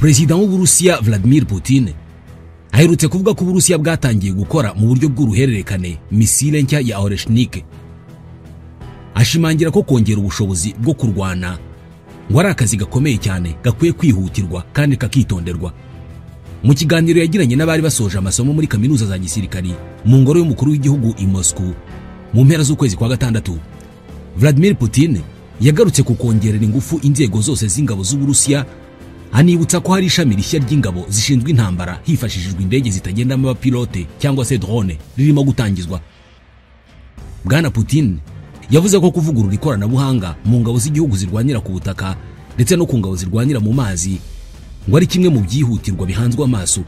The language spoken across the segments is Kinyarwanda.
Perezida w'Uburusiya Vladimir Putin aherutse kuvuga ko Uburusiya bwatangiye gukora mu buryo bw'uruhererekane misile nshya ya Oreshnik. Ashimangira ko kongera ubushobozi bwo kurwana ngo ari akazi gakomeye cyane gakwiye kwihutirwa kandi kakitonderwa. Mu kiganiro yagiranye n'abari basoje amasomo muri kaminuza za gisirikari mu ngoro y'umukuru w'igihugu i Moscow mu mpera z'ukwezi kwa gatandatu, Vladimir Putin yagarutse ku kongerera ingufu inzego zose z'ingabo z'Uburusiya, anibutsa ko hari ishami rishya ry'ingabo zishinzwe intambara hifashishijwe indege zitagendamo abapilote cyangwa se drone ririmo gutangizwa. Bwana Putin yavuze ko kuvugurura ikoranabuhanga mu ngabo z'igihugu zirwanira ku butaka ndetse no ku ngabo zirwanira mu mazi ngo ari kimwe mu byihutirwa bihanzwe amaso,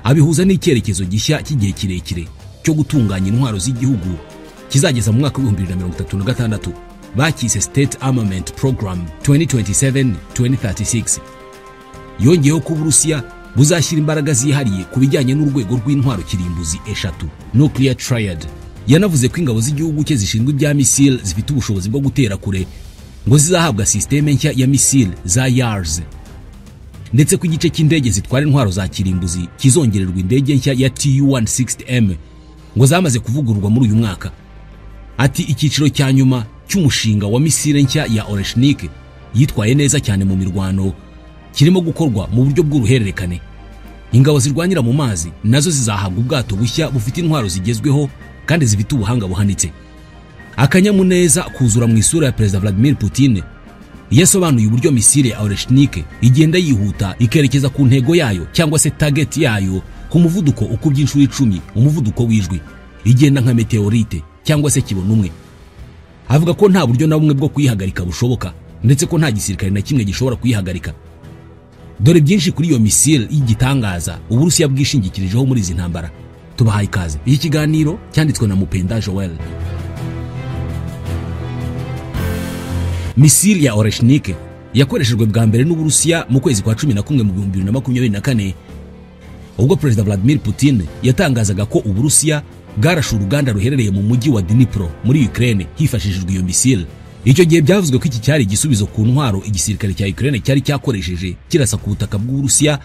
abihuza n'icyerekezo gishya cy'igihe kirekire cyo gutunganya intwaro z'igihugu kizageza mu mwaka w'ibihumbi bibiri na mirongo itatu na gatandatu, bakise State Armament Program 2027-2036. Yongeyeho ko Uburusiya buzashyira imbaraga zihariye ku bijyanye n'urwego rw'intwaro kirimbuzi eshatu, Nuclear Triad. Yanavuze ko ingabo z'igihugu cye zishinzwe ibya misile zifite ubushobozi bwo gutera kure ngo zizahabwa systeme nshya ya misile za Yars, ndetse ko igice cy'indege zitwara intwaro za kirimbuzi kizongererwa indege nshya ya Tu-160M ngo zamaze kuvugururwa muri uyu mwaka. Ati icyiciro cya nyuma cy'umushinga wa misile nshya ya Oreshnik yitwaye neza cyane mu mirwano kirimo gukorwa mu buryo bw'uruhererekane. Ingabo zirwanira mu mazi nazo zizahabwa ubwato bushya bufite intwaro zigezweho kandi zifite ubuhanga buhanitse. Akanyamuneza kuzura mu isura ya Perezida Vladimir Putin yasobanuye uburyo misile ya Oreshnik igenda yihuta ikerekeza ku ntego yayo cyangwa se target yayo ku muvuduko ukubye inshuro 10 umuvuduko w'ijwi, igenda nka meteorite cyangwa se kibona umwe. Avuga ko nta buryo na bumwe bwo kuyihagarika bushoboka, ndetse ko nta gisirikare na kimwe gishobora kuyihagarika. Dore byinshi kuri iyo misile y'igitangaza Uburusiya bwishingikirijeho muri izi ntambara. Tubahaye ikaze. Iki kiganiro cyanditswe na Mupenda Joel. Misile ya Oreshnik yakoreshejwe bwa mbere n'Uburusiya mu kwezi kwa 11 mu 2024, ubwo Perezida Vladimir Putin yatangazaga ko Uburusiya bwarashe uruganda ruherereye mu mujyi wa Dnipro muri Ukraine hifashishijwe iyo misile. Icyo gihe byavuzwe ko iki cyari igisubizo ku ntwaro igisirikare cya Ukraine cyari cyakoresheje kirasa ku butaka bw'Uburusiya,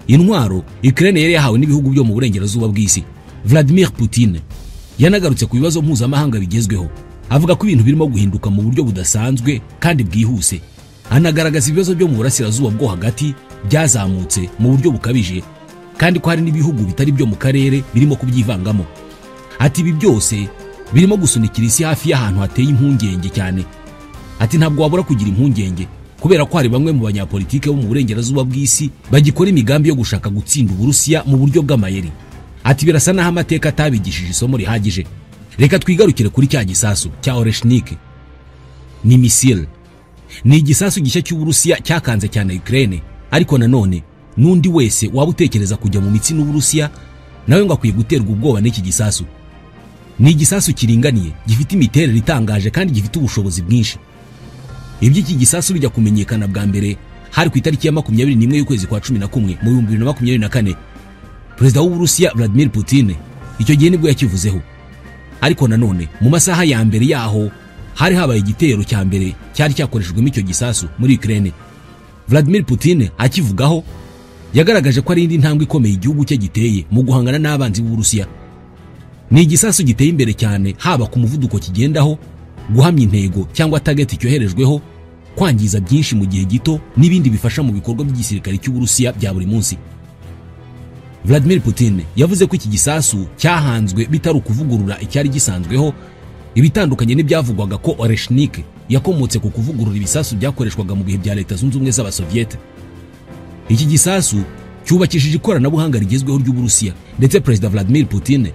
intwaro Ukraine yari yahawe n'ibihugu byo mu burengerazuba bw'isi. Vladimir Putin yanagarutse ku bibazo mpuzamahanga bigezweho, avuga ko ibintu birimo guhinduka mu buryo budasanzwe kandi bwihuse. Anagaragaza ibibazo byo mu burasirazuba bwo hagati byazamutse mu buryo bukabije, kandi ko hari n'ibihugu bitari byo mu karere birimo kubyivangamo. Ati ibi byose birimo gusunikira isi hafi y'ahantu hateye impungenge cyane. Ati ntabwo wabura kugira impungenge kubera ko hari bamwe mu banyapolitike bo mu burengerazuba bw'isi bagikora imigambi yo gushaka gutsinda Uburusiya mu buryo bw'amayeri. Ati birasa naho amateka atabigishije isomo rihagije. Reka twigarukire kuri cya gisasu cya Oreshnik. Ni misile, ni igisasu gishya cy'Uburusiya cyakanze cyane Ukraine, ariko nanone n'undi wese waba utekereza kujya mu mitsi n'Uburusiya nawe ngo akwiye guterwa ubwoba n'iki gisasu. Ni igisasu kiringaniye, gifite imiterere itangaje kandi gifite ubushobozi bwinshi. Iby'iki gisasu bijya kumenyekana bwa mbere hari ku itariki ya 21 y'ukwezi kwa 11 mu 2024. Perezida w'Uburusiya Vladimir Putin icyo gihe nibwo yakivuzeho. Ariko nanone mu masaha ya mbere yaho hari habaye igitero cya mbere cyari cyakoreshejwemo icyo gisasu muri Ukraine. Vladimir Putin akivugaho yagaragaje ko ari indi ntambwe ikomeye igihugu cye giteye mu guhangana n'abanzi b'Uburusiya. Ni igisasu giteye imbere cyane haba ku muvuduko kigendaho, guhamya intego cyangwa target cyoherejweho, kwangiza byinshi mu gihe gito n'ibindi bifasha mu bikorwa by'igisirikare cy'Uburusiya bya buri munsi. Vladimir Putin yavuze ko iki gisasu cyahanzwe bitari ukuvugurura icyari gisanzweho, ibitandukanye n'ibyavugwaga ko Oreshnik yakomotse ku kuvugurura ibisasu byakoreshwaga mu bihe bya Leta Zunze Ubumwe z'Abasoviete. Iki gisasu cyubakishije ikoranabuhanga rigezweho ry'Uburusiya, ndetse Perezida Vladimir Putin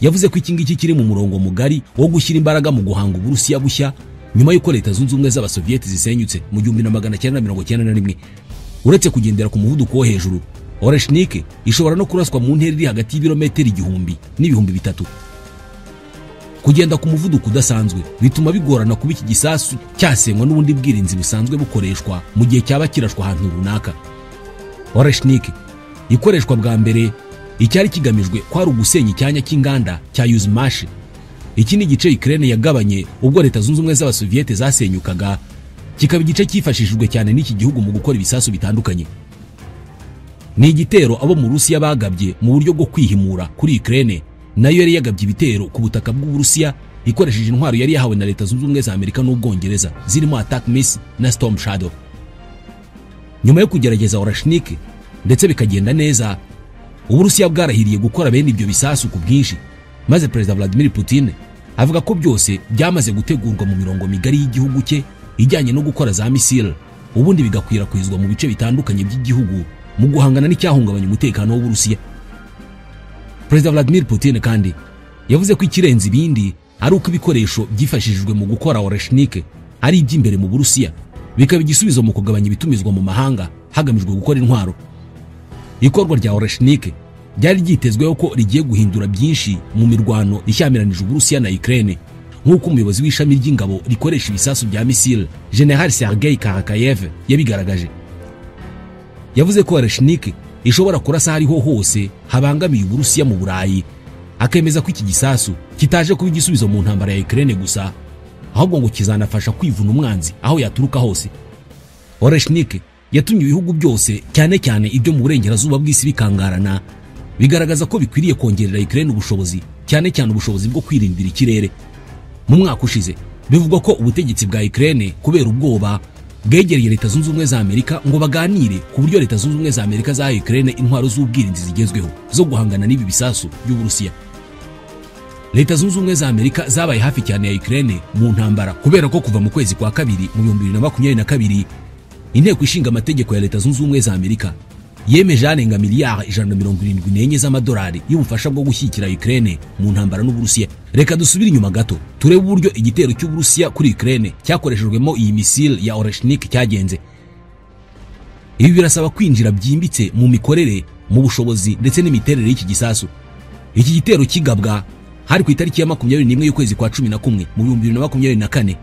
yavuze ko iki ngiki kiri mu murongo mugari wo gushyira imbaraga mu guhanga Uburusiya bushya nyuma y'uko Leta Zunze Ubumwe z'Abasoviete zisenyutse mu 1991. Uretse kugendera ku muvuduko wo hejuru, Oreshnik ishobora no kuraswa mu ntera iri hagati y'ibirometero 1000 n'ibihumbi 3000. Kugenda ku muvuduko udasanzwe bituma bigorana kuba iki gisasu cyasenywa n'ubundi bwirinzi busanzwe bukoreshwa mu gihe cyaba kirashwa ahantu runaka. Oreshnik ikoreshwa bwa mbere icyari kigamijwe kwari ugusenya icyanya cy'inganda cya Yuzmash. Iki ni igice Ukraine yagabanye ubwo Leta Zunze Ubumwe z'Abasoviete zasenyukaga, kikaba igice cyifashishijwe cyane n'iki gihugu mu gukora ibisasu bitandukanye. Ni igitero abo mu Burusiya bagabye mu buryo bwo kwihimura kuri Ukraine, nayo yari yagabye ibitero ku butaka bw'Uburusiya ikoresheje intwaro yari yahawe na Leta Zunze Ubumwe za Amerika n'Ubwongereza zirimo Attack Miss na Storm Shadow. Nyuma yo kugerageza Oreshnik ndetse bikagenda neza, Uburusiya bwarahiriye gukora bene ibyo bisasu ku bwinshi, maze Perezida Vladimir Putin avuga ko byose byamaze gutegurwa mu mirongo migari y'igihugu cye ijyanye no gukora za misile, ubundi bigakwirakwizwa mu bice bitandukanye by'igihugu mu guhangana n'icyahungabanya umutekano w'Uburusiya. Perezida Vladimir Putin kandi yavuze ko ikirenze ibindi ari uko ibikoresho byifashishijwe mu gukora Oreshnik ari iby'imbere mu Burusiya, bikaba igisubizo mu kugabanya ibitumizwa mu mahanga hagamijwe gukora intwaro. Ikorwa rya Oreshnik ryari ryitezweho ko rigiye guhindura byinshi mu mirwano ishyamiranyije Uburusiya na Ukraine, nk'uko umuyobozi w'ishami ry'ingabo rikoresha ibisasu bya misile General Sergei Karakayev yabigaragaje. Yavuze ko Oreshnik ishobora kurasa hariho hose habangamiye Uburusiya mu Burayi, akemeza ko iki gisasu kitaje kuba igisubizo mu ntambara ya Ukraine gusa, ahubwo ngo kizanafasha kwivuna umwanzi aho yaturuka hose. Oreshnik yatumye ibihugu byose cyane cyane ibyo mu burengerazuba bw'isi bikangarana, bigaragaza ko bikwiriye kongerera Ukraine ubushobozi, cyane cyane ubushobozi bwo kwirindira ikirere. Mu mwaka ushize bivugwa ko ubutegetsi bwa Ukraine kubera ubwoba bwegereye Leta Zunze Ubumwe za Amerika ngo baganire ku buryo Leta Zunze Ubumwe za Amerika zaha Ukraine intwaro z'ubwirinzi zigezweho zo guhangana n'ibi bisasu by'Uburusiya. Leta Zunze Ubumwe za Amerika zabaye hafi cyane ya Ukraine mu ntambara, kubera ko kuva mu kwezi kwa kabiri mu 2022 inteko ishinga amategeko ya Leta Zunze Ubumwe za Amerika yemeje arenga miliyari 174 z'amadolari y'ubufasha bwo gushyigikira Ukraine mu ntambara n'Uburusiya. Reka dusubire inyuma gato turebe uburyo igitero cy'Uburusiya kuri Ukraine cyakoreshejwemo iyi misile ya Oreshnik cyagenze. Ibi birasaba kwinjira byimbitse mu mikorere, mu bushobozi ndetse n'imiterere y'iki gisasu. Iki gitero kigabwa hari ku itariki ya 21 y'ukwezi kwa 11 mu 2024.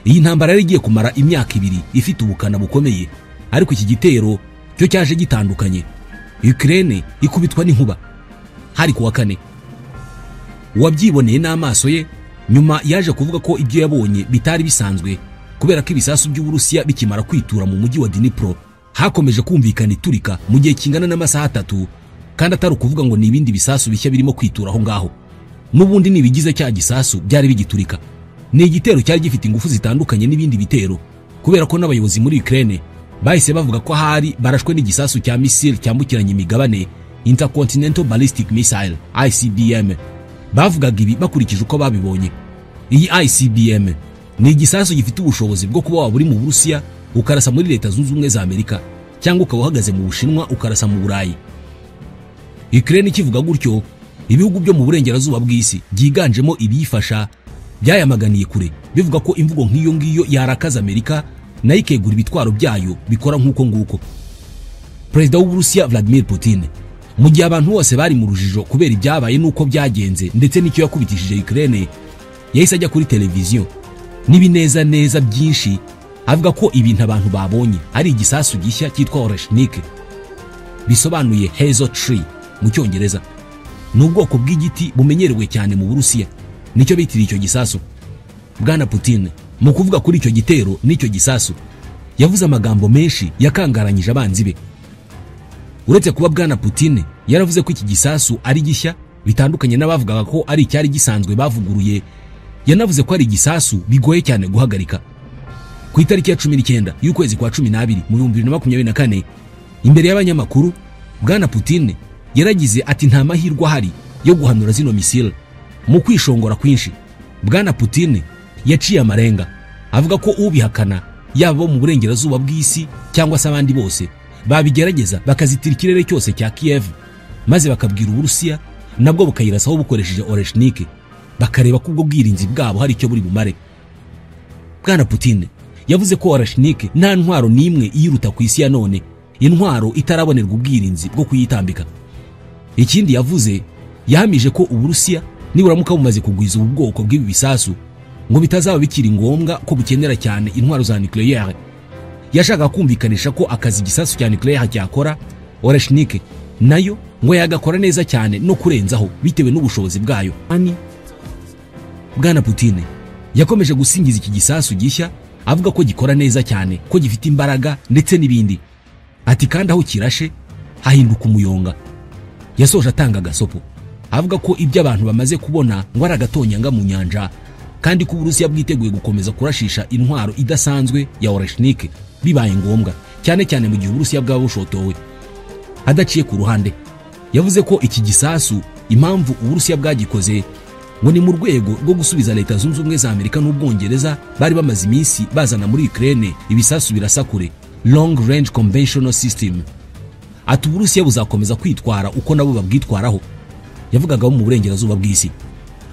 Iyi ntambara yari igiye kumara imyaka ibiri ifite ubukana bukomeye, ariko iki gitero cyo cyaje gitandukanye. Ukraine ikubitwa n'inkuba. Hari kuwa kane. Uwabyiboneye n'amaso ye nyuma yaje kuvuga ko ibyo yabonye bitari bisanzwe, kubera ko ibisasu by'Uburusiya bikimara kwitura mu mujyi wa Dnipro hakomeje kumvikana iturika mu gihe kingana n'amasaha 3, kandi atari ukuvuga ngo ni ibindi bisasu bishya birimo kwitura aho ngaho, n'ubundi nibigize cya gisasu byari bigiturika. Ni igitero cyari gifite ingufu zitandukanye n'ibindi bitero, kubera ko n'abayobozi muri Ukraine bahise bavuga ko hari barashwe n'igisasu cya misile cyambukiranya imigabane Intercontinental Ballistic Missile ICBM. Bavugaga ibi bakurikije uko babibonye. Iyi ICBM ni igisasu gifite ubushobozi bwo kuba waba uri mu Burusiya ukarasa muri Leta Zunze Ubumwe za Amerika, cyangwa ukaba uhagaze mu Bushinwa ukarasa mu Burayi. Ukraine ikivuga gutyo, ibihugu byo mu burengerazuba bw'isi byiganjemo ibiyifasha byayamaganiye kure, bivuga ko imvugo nk'iyo ngiyo yarakaza Amerika nayo ikegura ibitwaro byayo bikora nk'uko nguko. Perezida w'Uburusiya Vladimir Putin, mu gihe abantu bose bari mu rujijo kubera ibyabaye n'uko byagenze ndetse n'icyo yakubitishije Ukraine, yahise ajya kuri televiziyo n'ibineza neza byinshi avuga ko ibintu abantu babonye ari igisasu gishya cyitwa Oreshnik, bisobanuye hazel tree mu Cyongereza. Ni ubwoko bw'igiti bumenyerewe cyane mu Burusiya, nicyo bitiriye icyo gisasu. Bwana Putin mu kuvuga kuri icyo gitero n'icyo gisasu yavuze amagambo menshi yakangaranyije abanzi be. Uretse kuba Bwana Putin yaravuze ko iki gisasu ari gishya bitandukanye n'abavugaga ko ari icyari gisanzwe bavuguruye, yanavuze ko ari igisasu bigoye cyane guhagarika. Ku itariki ya 19 y'ukwezi kwa 12 mu 2024, imbere y'abanyamakuru, Bwana Putin yaragize ati nta mahirwe ahari yo guhanura zino misile. Mu kwishongora kwinshi, Bwana Putin yaciye amarenga avuga ko ubihakana yaba bo mu burengerazuba bw'isi cyangwa se abandi bose babigerageza bakazitira ikirere cyose cya Kiev, maze bakabwira Uburusiya nabwo bukayirasaho bukoresheje Oreshnik, bakareba ko ubwo bwirinzi bwabo hari icyo buri bumare. Bwana Putin yavuze ko Oreshnik nta ntwaro n'imwe iyiruta ku isi ya none, intwaro itarabonerwa ubwirinzi bwo kuyitambika. Ikindi yavuze, yahamije ko Uburusiya niburamuka bumaze kugwiza ubu bwoko bw'ibi bisasu ngo bitazaba bikiri ngombwa ko bukenera cyane intwaro za nucléaire. Yashaka kumvikanisha ko akazi igisasu cya nucléaire cyakora Oreshnik nayo ngo yagakora neza cyane no kurenzaho bitewe n'ubushobozi bwayo. Bwana Putin yakomeje gusingiza iki gisasu gishya avuga ko gikora neza cyane, ko gifite imbaraga ndetse n'ibindi. Ati kandi aho kirashe hahinduka umuyonga. Yasoje atanga gasopo avuga ko ibyo abantu bamaze kubona ngo ari agatonyanga mu nyanja, kandi ko Uburusiya bwiteguye gukomeza kurashisha intwaro idasanzwe ya Oreshnik bibaye ngombwa, cyane cyane mu gihe Uburusiya bwaba bushotowe. Adaciye ku ruhande yavuze ko iki gisasu impamvu Uburusiya bwagikoze ngo ni mu rwego rwo gusubiza Leta Zunze Ubumwe za Amerika n'Ubwongereza bari bamaze iminsi bazana muri Ukraine ibisasu birasakure Long Range Conventional System. Ati Uburusiya buzakomeza kwitwara uko nabo babwitwaraho. Yavugaga mu burengerazuba bw'isi.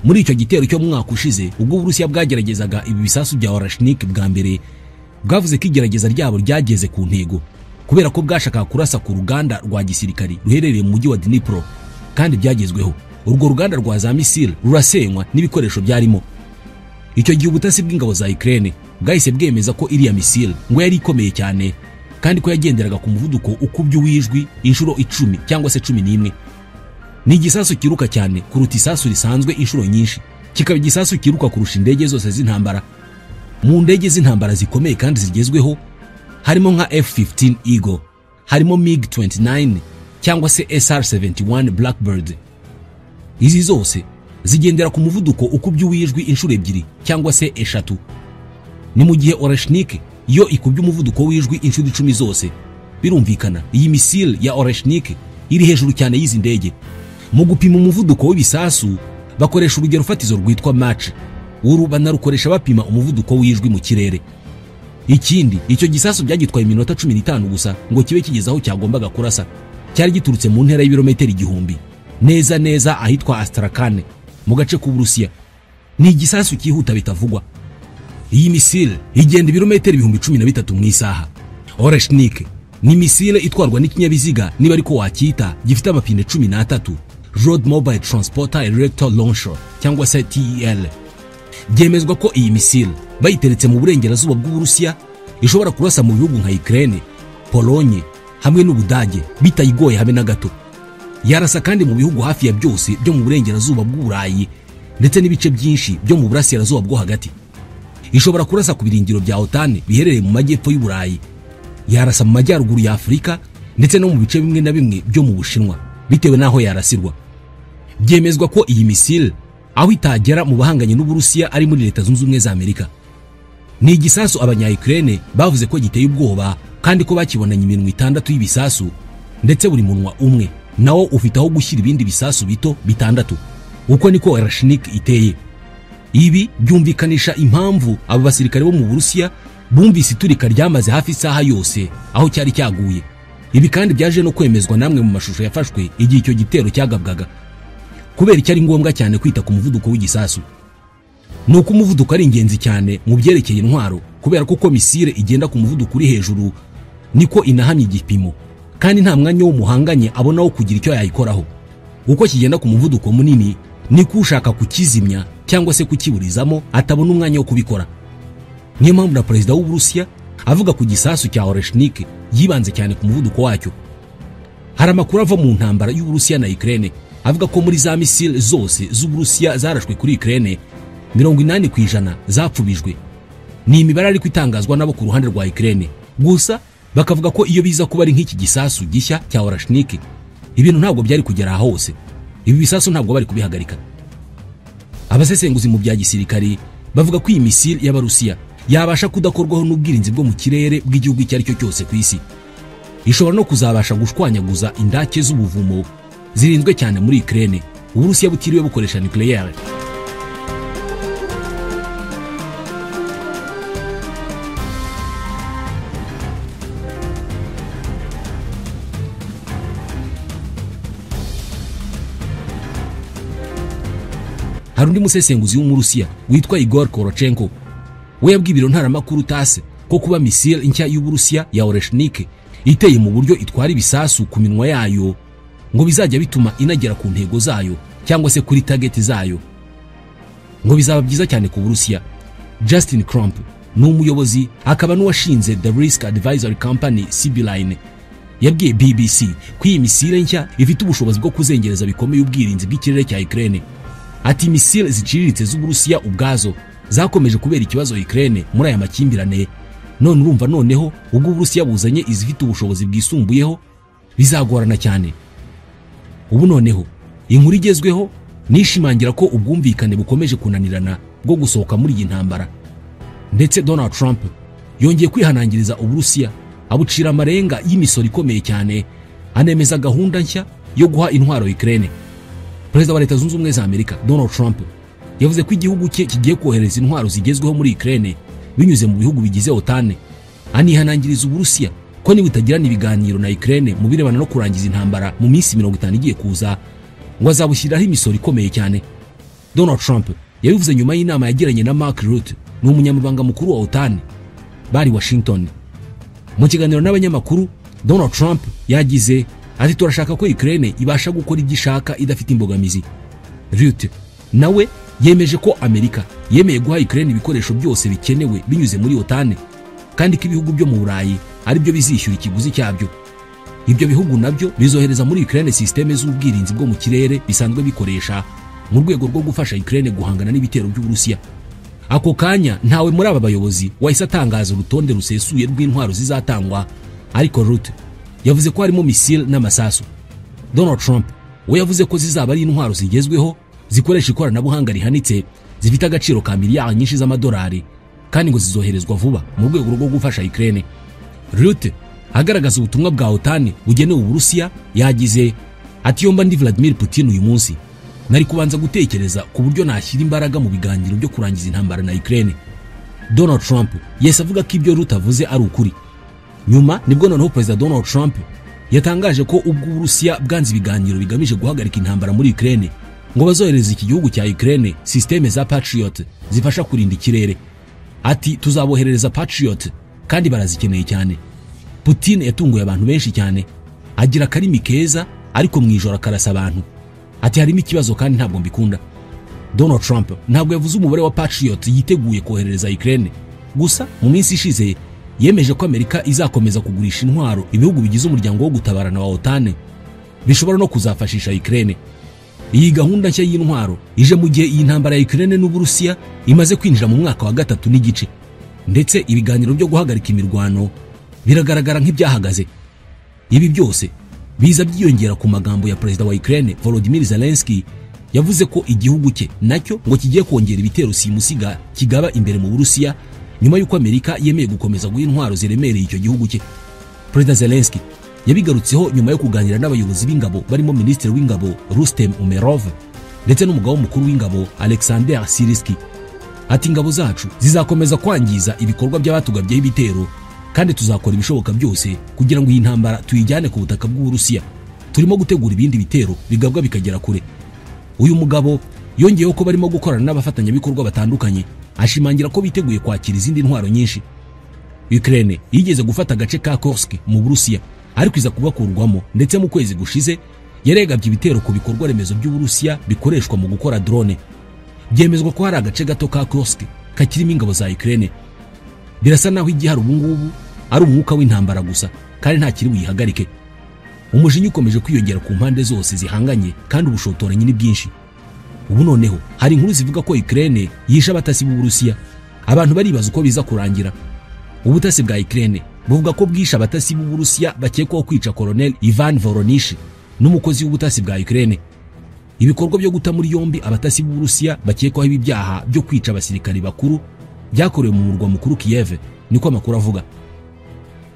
Muri icyo gitero cyo mu mwaka ushize ubwo Uburusiya bwageragezaga ibi bisasu bya Oreshnik bwa mbere, bwavuze ko igerageza ryabo ryageze ku ntego kubera ko bwashakaga kurasa ku ruganda rwa gisirikari ruherereye mu mujyi wa Dnipro, kandi byagezweho. Urwo ruganda rwa za misile rurasenywa n'ibikoresho byarimo. Icyo gihe ubutasi bw'ingabo za Ukraine bwahise bwemeza ko iriya misile ngo yari ikomeye cyane, kandi ko yagenderaga ku muvuduko ukubye uw'ijwi inshuro 10 cyangwa se 11. Ni igisasu kiruka cyane kuruta isasu risanzwe inshuro nyinshi, kikaba igisasu kiruka kurusha indege zose z'intambara. Mu ndege z'intambara zikomeye kandi zigezweho harimo nka F-15 Eagle, harimo MiG-29 cyangwa se SR-71 Blackbird. Izi zose zigendera ku muvuduko ukubye uw'ijwi inshuro 2 cyangwa se 3. Ni mu gihe Oreshnik yo ikubye umuvuduko w'ijwi inshuro 10 zose. Birumvikana iyi misile ya Oreshnik iri hejuru cyane y'izi ndege. Mu gupima umuvuduko w'ibisasu bakoresha urugero fatizo rwitwa Mach, uru banarukoresha bapima umuvuduko w'ijwi mu kirere. Ikindi, icyo gisasu byagitwaye iminota 15 gusa ngo kibe kigeze aho cyagombaga kurasa. Cyari giturutse mu ntera y'ibirometero 1000 neza neza ahitwa Astrakhan mu gace k'Uburusiya. Ni igisasu cyihuta bitavugwa. Iyi misile igenda ibirometero 13,000 mu isaha. Oreshnik ni misile itwarwa n'ikinyabiziga niba ariko wacyita gifite amapine 13, Road Mobile Transporter Erector Launcher cyangwa se TEL. Byemezwa ko iyi misile bayiteretse mu burengerazuba bw'Uburusiya ishobora kurasa mu bihugu nka Ukraine, Polonye hamwe n'Ubudage bitayigoye habe na gato. Yarasa kandi mu bihugu hafi ya byose byo mu burengerazuba bw'Uburayi ndetse n'ibice byinshi byo mu burasirazuba bwo hagati. Ishobora kurasa ku birindiro bya OTAN biherereye mu majyepfo y'Uburayi. Yarasa mu majyaruguru ya Afurika ndetse no mu bice bimwe na bimwe byo mu Bushinwa bitewe n'aho yarasirwa. Byemezwa ko iyi misile aho itagera mu bahanganye n'Uburusiya ari muri Leta Zunze Ubumwe za Amerika. Ni igisasu abanya-Ukraine bavuze ko giteye ubwoba, kandi ko bakibonanye iminwa 6 y'ibisasu ndetse buri munwa umwe nawo ufite aho gushyira ibindi bisasu bito 6. Uko niko Oreshnik iteye. Ibi byumvikanisha impamvu abo basirikare bo mu Burusiya bumvise iturika ryamaze hafi isaha yose aho cyari cyaguye. Ibi kandi byaje no kwemezwa namwe mu mashusho yafashwe igihe icyo gitero cyagabwaga. Kubera icyo ari ngombwa cyane kwita ku muvuduko w'igisasu, nuko umuvuduko ari ingenzi cyane mu byerekeye intwaro, kubera ko uko misile igenda ku muvuduko uri hejuru niko inahamya igipimo, kandi nta mwanya w'umuhanganye abona wo kugira icyo yayikoraho. Uko kigenda ku muvuduko munini niko ushaka kukizimya cyangwa se kukiburizamo atabona umwanya wo kubikora. Niyo mpamvu na Perezida w'Uburusiya avuga ku gisasu cya Oreshnik yibanze cyane ku muvuduko wacyo. Hari amakuru ava mu ntambara y'Uburusiya na Ukraine avuga ko muri za misile zose z'Uburusiya zarashwe kuri Ukraine 80% zapfubijwe. Ni imibare ariko itangazwa nabo ku ruhande rwa Ukraine. Gusa bakavuga ko iyo biza kuba ari nk'iki gisasu gishya cya Oreshnik ibintu ntabwo byari kugera hose. Ibi bisasu ntabwo bari kubihagarika. Abasesenguzi mu bya gisirikari bavuga ko iyi misile y'Abarusiya yabasha kudakorwaho n'ubwirinzi bwo mu kirere bw'igihugu icyo ari cyo cyose ku isi. Ishobora no kuzabasha gushwanyaguza indake z'ubuvumo zirinzwe cyane muri Ukraine, Uburusiya butiriwe bukoresha nucleaire. Hari undi musesenguzi w'Umurusiya witwa Igor Korochenko we yabwiye ibiro ntaramakuru TASS ko kuba misile nshya y'Uburusiya ya Oreshnik iteye mu buryo itwara ibisasu ku minwa yayo ngo bizajya bituma inagera ku ntego zayo cyangwa se kuri target zayo, ngo bizaba byiza cyane ku Burusiya. Justin Crump ni umuyobozi akaba n'uwashinze The Risk Advisory Company Sibylline yabwiye BBC ko iyi misile nshya ifite ubushobozi bwo kuzengereza bikomeye ubwirinzi bw'ikirere cya Ukraine. Ati misile ziciriritse z'Uburusiya ubwazo zakomeje kubera ikibazo Ukraine muri aya makimbirane, none urumva noneho ubwo Uburusiya buzanye izifite ubushobozi bwisumbuyeho Bizagorana cyane. Ubu noneho inkuru igezweho nishimangira ko ubwumvikane bukomeje kunanirana bwo gusohoka muri iyi ntambara. Ndetse Donald Trump yongeye kwihanangiriza Uburusiya, abucira amarenga y'imisoro ikomeye cyane, anemeza gahunda nshya yo guha intwaro Ukraine. Perezida wa Leta Zunze Ubumwe za Amerika Donald Trump yavuze ko igihugu cye kigiye kohereza intwaro zigezweho muri Ukraine binyuze mu bihugu bigize OTAN, anihanangiriza Uburusiya ko nibutagirana ibiganiro na Ukraine mu birebana no kurangiza intambara mu minsi 50 igiye kuza, ngo azabushyiriraho imisoro ikomeye cyane. Donald Trump yabivuze nyuma y'inama yagiranye na Mark Rutte, ni umunyamabanga mukuru wa OTAN, bari Washington. Mu kiganiro n'abanyamakuru, Donald Trump yagize ati: turashaka ko Ukraine ibasha gukora ibyo ishaka idafite imbogamizi. Rutte nawe yemeje ko Amerika yemeye guha Ukraine ibikoresho byose bikenewe binyuze muri OTAN, kandi ko ibihugu byo mu Burayi ari byo bizishyura ikiguzi cyabyo. Ibyo bihugu nabyo bizohereza muri Ukraine systeme z'ubwirinzi bwo mu kirere bisanzwe bikoresha mu rwego rwo gufasha Ukraine guhangana n'ibitero by'Uburusiya. Ako kanya ntawe muri aba bayobozi wahise atangaza urutonde rusesuye rw'intwaro zizatangwa, ariko Rutte yavuze ko harimo misile n'amasasu. Donald Trump we yavuze ko zizaba ari intwaro zigezweho zikoresha ikoranabuhanga rihanitse, zifite agaciro ka miliyari nyinshi z'amadolari, kandi ngo zizoherezwa vuba mu rwego rwo gufasha Ukraine. Rutte agaragaza ubutumwa bwa OTAN bugenewe Uburusiya yagize ati: yomba ndi Vladimir Putin uyu munsi nari kubanza gutekereza ku buryo nashyira imbaraga mu biganiro byo kurangiza intambara na Ukraine. Donald Trump yese avuga ko ibyo Rutte avuze ari ukuri. Nyuma nibwo noneho Perezida Donald Trump yatangaje ko ubwo Uburusiya bwanze ibiganiro bigamije guhagarika intambara muri Ukraine, ngo bazohereza iki gihugu cya Ukraine systeme za Patriot zifasha kurinda ikirere. Ati: tuzaboherereza Patriot kandi barazikeneye cyane. Putin yatunguye abantu benshi cyane, agira akarimi keza ariko mu ijoro akarasa abantu. Ati: harimo ikibazo kandi ntabwo mbikunda. Donald Trump ntabwo yavuze umubare wa Patriot yiteguye koherereza Ukraine. Gusa mu minsi ishize yemeje ko Amerika izakomeza kugurisha intwaro ibihugu bigize umuryango wo gutabarana wa OTAN bishobora no kuzafashisha Ukraine. Iyi gahunda nshya y'intwaro ije mu gihe iyi ntambara ya Ukraine n'Uburusiya imaze kwinjira mu mwaka wa 3.5, ndetse ibiganiro byo guhagarika imirwano biragaragara nk'ibyahagaze. Ibi byose biza byiyongera ku magambo ya Perezida wa Ukraine Volodymyr Zelensky yavuze ko igihugu cye nacyo ngo kigiye kongera ibitero simusiga kigaba imbere mu Burusiya nyuma y'uko Amerika yemeye gukomeza guha intwaro ziremereye icyo gihugu cye. Perezida Zelensky yabigarutseho nyuma yo kuganira n'abayobozi b'ingabo barimo Minisitiri w'Ingabo Rustem Umerov ndetse n'umugaba mukuru w'ingabo Alexander Siriski. Ati: ingabo zacu zizakomeza kwangiza ibikorwa by'abatugabyeho ibitero, kandi tuzakora ibishoboka byose kugira ngo iyi ntambara tuyijyane ku butaka bw'Uburusiya. Turimo gutegura ibindi bitero bigabwa bikagera kure. Uyu mugabo yongeyeho ko barimo gukorana n'abafatanyabikorwa batandukanye, ashimangira ko biteguye kwakira izindi ntwaro nyinshi. Ukraine yigeze gufata agace ka Kursk mu Burusiya, ariko iza kugakurwamo, ndetse mu kwezi gushize yaregabye ibitero ku bikorwa remezo by'Uburusiya bikoreshwa mu gukora drone. Byemezwa ko hari agace gato ka Kursk kakirimo ingabo za Ukraine. Birasa naho igihari ubu ngubu ari umwuka w'intambara gusa, kandi nta kiri buyihagarike. Umujinya ukomeje kwiyongera ku mpande zose zihanganye, kandi ubushotoranyi ni bwinshi. Ubu noneho hari inkuru zivuga ko Ukraine yishe abatasi b'Uburusiya. Abantu baribaza uko biza kurangira. Ubutasi bwa Ukraine buvuga ko bwishe abatasi b'Uburusiya bakekwaho kwica Colonel Ivan Voronish n'umukozi w'ubutasi bwa Ukraine. Ibikorwa byo guta muri yombi abatasi b'Uburusiya bakekwaho ibi byaha byo kwica abasirikari bakuru byakorewe mu murwa mukuru Kiev, niko amakuru avuga.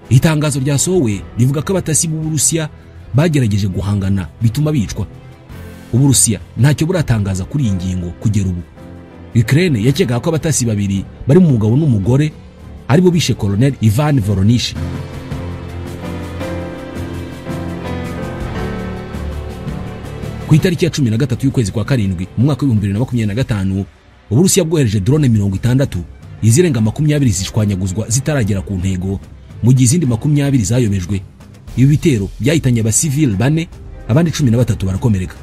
Itangazo ryasohowe rivuga ko abatasi b'Uburusiya bagerageje guhangana bituma bicwa. Uburusiya ntacyo buratangaza kuri iyi ngingo kugera ubu. Ukraine yakekaga ko abatasi babiri bari mu mugabo n'umugore aribo bishe Colonel Ivan Voronish. Ku itariki ya 13 y'ukwezi kwa 7 mu mwaka wa 2025, Uburusiya bwohereje drone 60, izirenga 20 zishwanyaguzwa zitaragera ku ntego, mu gihe izindi 20 zayobejwe. Ibi bitero byahitanye abasivili 4, abandi 13 barakomereka.